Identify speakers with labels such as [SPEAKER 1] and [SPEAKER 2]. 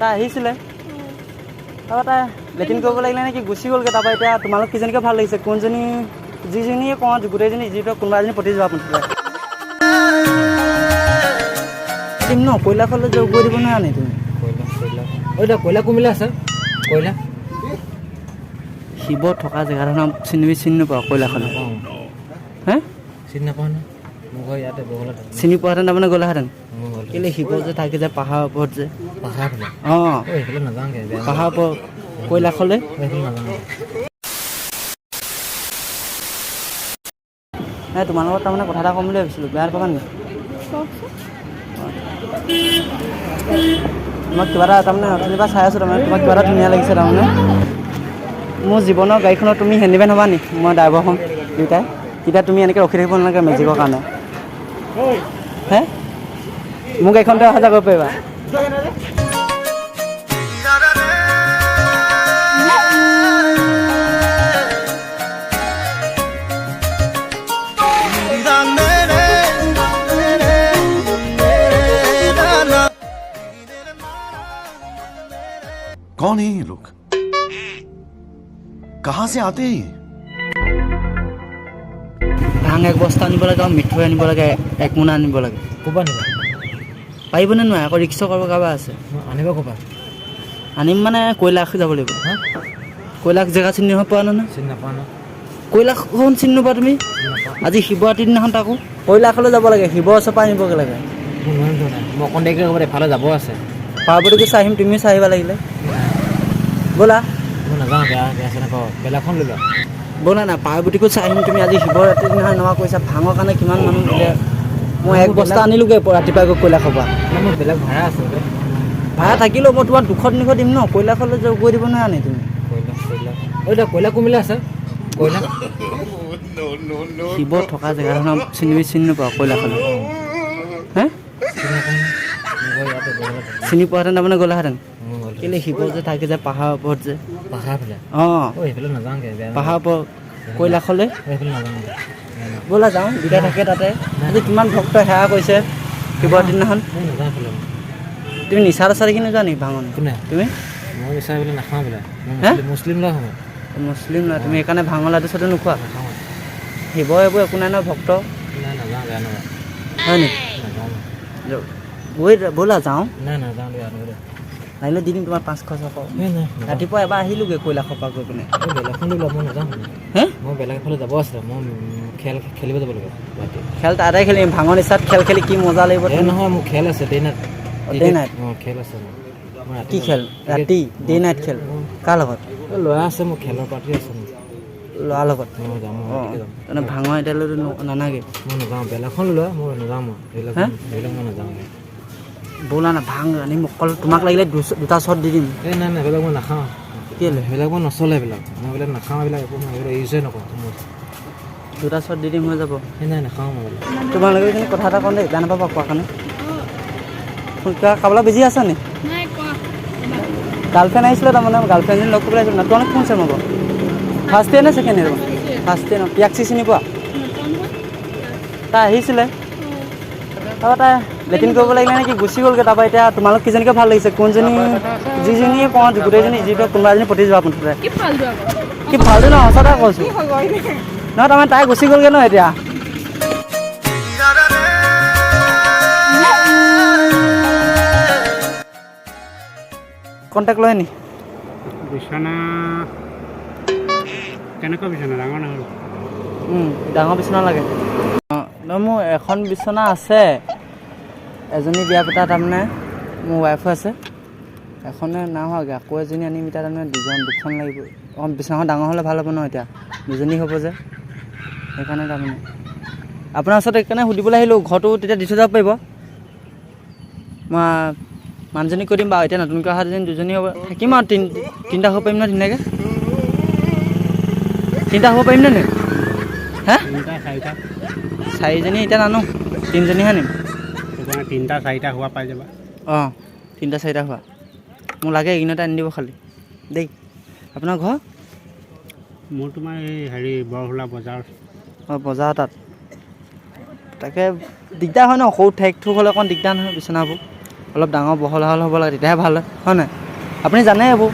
[SPEAKER 1] তাই আহিছিলে, তাৰপৰা তাই লেট্ৰিন কৰিব লাগিলে নেকি, গুচি গ'লগৈ। তাৰপৰা এতিয়া তোমালোক কেইজনীকে ভাল লাগিছে, কোনজনী যিজনীয়ে কওঁ গোটেইজনী যিটো কোনোবা এজনী পতি যোৱা মুঠতে দিম ন। কৈলাশলৈ গৈ দিব নোৱাৰা নি তুমি?
[SPEAKER 2] কয়লা, কয়লা, ঐ দা, কয়লা কোনবিলাক আছে? কয়লা
[SPEAKER 1] শিৱ থকা জেগাডোখৰ নাম চিনি চিনি নোপোৱা কৈলাশলৈ? হে?
[SPEAKER 2] চিনি নাপাওঁ নহয়। মোৰ ঘৰ ইয়াতে বগলাত।
[SPEAKER 1] চিনি পোৱাহেঁতেন তাৰমানে গ'লাহেঁতেন।
[SPEAKER 2] মোৰ ঘৰ
[SPEAKER 1] কেলৈ শিৱ যে থাকে যে পাহাৰৰ ওপৰত যে?
[SPEAKER 2] পাহাৰ ফালে?
[SPEAKER 1] অঁ।
[SPEAKER 2] ঐ, সেইফালে নাযাওঁগে, বেয়া।
[SPEAKER 1] পাহাৰৰ ওপৰত কৈলাশলৈ।
[SPEAKER 2] সেইফালে নাযাওঁগে।
[SPEAKER 1] নাই, তোমাৰ লগত তাৰমানে কথা এটা ক'ম বুলি ভাবিছিলোঁ, বেয়া নাপাবা নেকি?
[SPEAKER 3] কওকচোন।
[SPEAKER 1] তোমাক কিবা এটা তাৰমানে অথনিৰ পৰা চাই আছোঁ, তাৰমানে তোমাক কিবা এটা ধুনীয়া লাগিছে। তাৰমানে মোৰ জীৱনৰ গাড়ীখনত তুমি হেণ্ডিমেন হ'বা নি? মই ড্ৰাইভাৰ হ'ম দুয়োটাই। তেতিয়া তুমি এনেকৈ ৰখি থাকিব নালাগে মেজিকৰ কাৰণে। হে, মোৰ গাড়ীখনতে অহা যোৱা কৰিব পাৰিবা।
[SPEAKER 4] कौन है ये लोग? कहां से आते हैं ये?
[SPEAKER 1] ভাং এক বস্তা আনিব লাগে আৰু মিঠৈ আনিব লাগে, এক মোনা আনিব লাগে।
[SPEAKER 2] ক'ৰপৰা আনিবা?
[SPEAKER 1] পাৰিবনে নোৱাৰে? আকৌ ৰিক্সা কৰিব কাৰোবাৰ আছে।
[SPEAKER 2] আনিব ক'ৰপৰা?
[SPEAKER 1] আনিম মানে কৈলাশ যাব লাগিব।
[SPEAKER 2] হা?
[SPEAKER 1] কৈলাশ জেগা চিনি নোপোৱা নহয়?
[SPEAKER 2] চিনি নাপাওঁ নহয়।
[SPEAKER 1] কৈলাশখন চিনি নোপোৱা তুমি?
[SPEAKER 2] চিনি নাপাওঁ।
[SPEAKER 1] আজি শিৱৰাত্ৰিৰ দিনাখন তাকো কৈলাশলৈ যাব লাগে, শিৱ ওচৰৰ পৰা আনিবগৈ লাগে।
[SPEAKER 2] মই নোৱাৰিম যোৱা নাই, মই অকণ দেৰিকৈ ক'ৰবাত এফালে যাব আছে।
[SPEAKER 1] পাৰ্বতীকো চাই আহিম, তুমিও চাই আহিবা লাগিলে। ব'লা।
[SPEAKER 2] মই নাযাওঁ, বেয়া বেয়া চেয়া নাপাওঁ, বেলেগখন লৈ লোৱা।
[SPEAKER 1] ব'লা না, পাৰ্বতীকো চাই আহিম। তুমি আজি শিৱৰাত্ৰিৰ দিনাখন এনেকুৱা কৰিছা, ভাঙৰ কাৰণে কিমান মানুহ বোলে। মই এক বস্তা আনিলোগৈ ৰাতিপুৱা গৈ কৈলাশৰ পৰা।
[SPEAKER 2] নাই, মোৰ বেলেগ ভাড়া আছে বে।
[SPEAKER 1] ভাড়া থাকিলেও মই তোমাক 200-300 দিম ন। কৈলাশলৈ গৈ দিব নোৱাৰা নি তুমি?
[SPEAKER 2] কয়লা, কয়লা, ঐ দা, কয়লা কোনবিলাক আছে? কয়লা
[SPEAKER 1] শিৱ থকা জেগাডোখৰ নাম চিনি চিনি নোপোৱা কৈলাশলৈ? হে?
[SPEAKER 2] চিনি নাপাওঁ নহয়। মোৰ ঘৰ ইয়াতে বগলাত।
[SPEAKER 1] চিনি পোৱাহেঁতেন তাৰমানে গ'লাহেঁতেন।
[SPEAKER 2] মোৰ ঘৰ
[SPEAKER 1] কেলৈ শিৱ যে থাকে যে পাহাৰৰ ওপৰত যে?
[SPEAKER 2] পাহাৰ ফালে?
[SPEAKER 1] অঁ।
[SPEAKER 2] ঐ, সেইফালে নাযাওঁগে, বেয়া।
[SPEAKER 1] পাহাৰৰ ওপৰত কৈলাশলৈ।
[SPEAKER 2] সেইফালে নাযাওঁগে।
[SPEAKER 1] ব'লা যাওঁ, দুটা থাকে তাতে। আজি কিমান ভক্ত সেৱা কৰিছে শিৱৰাত্ৰিৰ দিনাখন।
[SPEAKER 2] মই নাযাওঁ সেইফালে।
[SPEAKER 1] তুমি নিচা চিচা দেখি নোযোৱা নেকি ভাঙনি?
[SPEAKER 2] কোনে?
[SPEAKER 1] তুমি।
[SPEAKER 2] মই নিচা এইবিলাক নাখাওঁ বোলে মই।
[SPEAKER 1] হে?
[SPEAKER 2] মুছলিম, মুছলিম ল'ৰা হয়।
[SPEAKER 1] মুছলিম নহয় তুমি, সেইকাৰণে ভাঙৰ লাডু চাডু নোখোৱা?
[SPEAKER 2] নাখাওঁ।
[SPEAKER 1] শিৱ এইবোৰ একো নাই নহয়, ভক্ত।
[SPEAKER 2] নাই, নাযাওঁ, বেয়া নাপাওঁ।
[SPEAKER 1] হয় নেকি?
[SPEAKER 2] নাযাওঁ মই।
[SPEAKER 1] গৈ ব'লা যাওঁ।
[SPEAKER 2] নাই, নাযাওঁ, বেয়া নাপাওঁ।
[SPEAKER 1] লাগিলে দি দিম তোমাৰ 500-600।
[SPEAKER 2] নাই নাই, নাযাওঁ।
[SPEAKER 1] ৰাতিপুৱা এবাৰ আহিলোগৈ কৈলাশৰ পৰা গৈ পিনে।
[SPEAKER 2] এই বেলেগখন লৈ লোৱা, মই নাযাওঁ।
[SPEAKER 1] হে?
[SPEAKER 2] মই বেলেগ এফালে যাব আছিলে, মই খেল খেলিব যাব লাগিব ৰাতি।
[SPEAKER 1] খেল তাতে খেলিম, ভাঙৰ নিচাত খেল খেলি কি মজা লাগিব।
[SPEAKER 2] এই নহয়, মোৰ খেল আছে ডে নাইট।
[SPEAKER 1] Day night?
[SPEAKER 2] অঁ, খেল আছে মোৰ। মই ৰাতি
[SPEAKER 1] কি
[SPEAKER 2] যাব।
[SPEAKER 1] খেল ৰাতি? ডে নাইট খেল কাৰ লগত?
[SPEAKER 2] এই ল'ৰা আছে, মোৰ খেলৰ পাৰ্টি আছে মোৰ।
[SPEAKER 1] ল'ৰাৰ লগত?
[SPEAKER 2] মই যাম, মই
[SPEAKER 1] অঁ।
[SPEAKER 2] ৰাতিকে যাম।
[SPEAKER 1] তেনে ভাঙৰ এতিয়ালৈতো নানাগে।
[SPEAKER 2] মই নাযাওঁ, বেলেগখন লৈ লোৱা, মই নাযাওঁ, মই এইবিলাক
[SPEAKER 1] হে?
[SPEAKER 2] এইবিলাক মই নাযাওঁ।
[SPEAKER 1] ব'লা না, ভাং আনিম অকল তোমাক লাগিলে দুটা শ্বট দি দিম।
[SPEAKER 2] এই নাই নাই, এইবিলাক মই নাখাওঁ।
[SPEAKER 1] কেলৈ?
[SPEAKER 2] সেইবিলাক মই নচলে, এইবিলাক মই এইবিলাক নাখাওঁ, এইবিলাক একো মই এইবিলাক ইউজে নকৰোঁ মই।
[SPEAKER 1] দুটা শ্বট দি দিম, হৈ যাব।
[SPEAKER 2] এই নাই, নাখাওঁ মই এইবিলাক।
[SPEAKER 1] তোমালোকে কিন্তু কথা এটা কওঁ দেই, বেয়া নাপাবা কোৱাৰ কাৰণে। কিবা খাবলৈ বিজি আছা নি?
[SPEAKER 3] নাই, কোৱা।
[SPEAKER 1] গাৰ্লফ্ৰেণ্ড আহিছিলে, তাৰমানে গাৰ্লফ্ৰেণ্ডজনী লগ কৰিবলৈ আহিছিলে। তোমালোক কোন চেম হ'ব? ফাৰ্ষ্ট ইয়েৰ নে ছেকেণ্ড ইয়েৰ? ফাৰ্ষ্ট ইয়েৰ ন? পিয়াকচি চিনি পোৱা?
[SPEAKER 3] নাপাওঁ নহয়।
[SPEAKER 1] তাই আহিছিলে, তাৰপৰা তাই লেট্ৰিন কৰিব লাগিলে নেকি, গুচি গ'লগৈ। তাৰপৰা এতিয়া তোমালোক কেইজনীকে ভাল লাগিছে, কোনজনী যিজনীয়ে কওঁ গোটেইজনী যিটো কোনোবা এজনী পতি যোৱা মুঠতে।
[SPEAKER 3] কি ফাল্টু আকৌ।
[SPEAKER 1] কি ফাল্টু নহয়, সঁচা কথা কৈছোঁ। নহয়, তাৰমানে তাই গুচি গ'লগৈ ন এতিয়া। কণ্টেক্ট লয় নি?
[SPEAKER 5] বিচনা কেনেকুৱা? বিচনা ডাঙৰ নে সৰু?
[SPEAKER 1] ডাঙৰ বিচনা লাগে। অঁ, নহয়, মোৰ এখন বিচনা আছে, এজনী বিয়া পতা তাৰমানে মোৰ ৱাইফো আছে, এখনে নাই হোৱাগৈ, আকৌ এজনী আনিম এতিয়া। তাৰমানে দুজন দুখন লাগিব। অকণ বিচনাখন ডাঙৰ হ'লে ভাল হ'ব ন, এতিয়া দুজনী হ'ব যে, সেইকাৰণে তাৰমানে আপোনাৰ ওচৰত সেইকাৰণে সুধিবলৈ আহিলোঁ। ঘৰটো তেতিয়া দি থৈ যাব পাৰিব। মই মানুহজনীক কৈ দিম বাৰু, এতিয়া নতুনকৈ অহা দুজনী, দুজনী হ'ব, থাকিম আৰু তিনিটা হ'ব পাৰিম ন ধুনীয়াকৈ? তিনিটা হ'ব পাৰিম নে নাই? হে?
[SPEAKER 5] তিনিটা চাৰিটা।
[SPEAKER 1] চাৰিজনী এতিয়া নানো, তিনিজনীহে আনিম।
[SPEAKER 5] সেইকাৰণে তিনিটা চাৰিটা হোৱা পাই যাবা।
[SPEAKER 1] অঁ, তিনিটা চাৰিটা হোৱা মোক লাগে, এইকেইদিনতে আনি দিব খালি দেই। আপোনাৰ ঘৰ?
[SPEAKER 5] মোৰ তোমাৰ এই হেৰি বৰহোলা বজাৰ।
[SPEAKER 1] অঁ, বজাৰ তাত। তাকে দিগদাৰ হয় ন, সৰু ঠেক ঠোক হ'লে অকণ দিগদাৰ নহয় বিচনাবোৰ। অলপ ডাঙৰ বহল আহল হ'ব লাগে, তেতিয়াহে ভাল হয়, হয় নাই? আপুনি জানে এইবোৰ।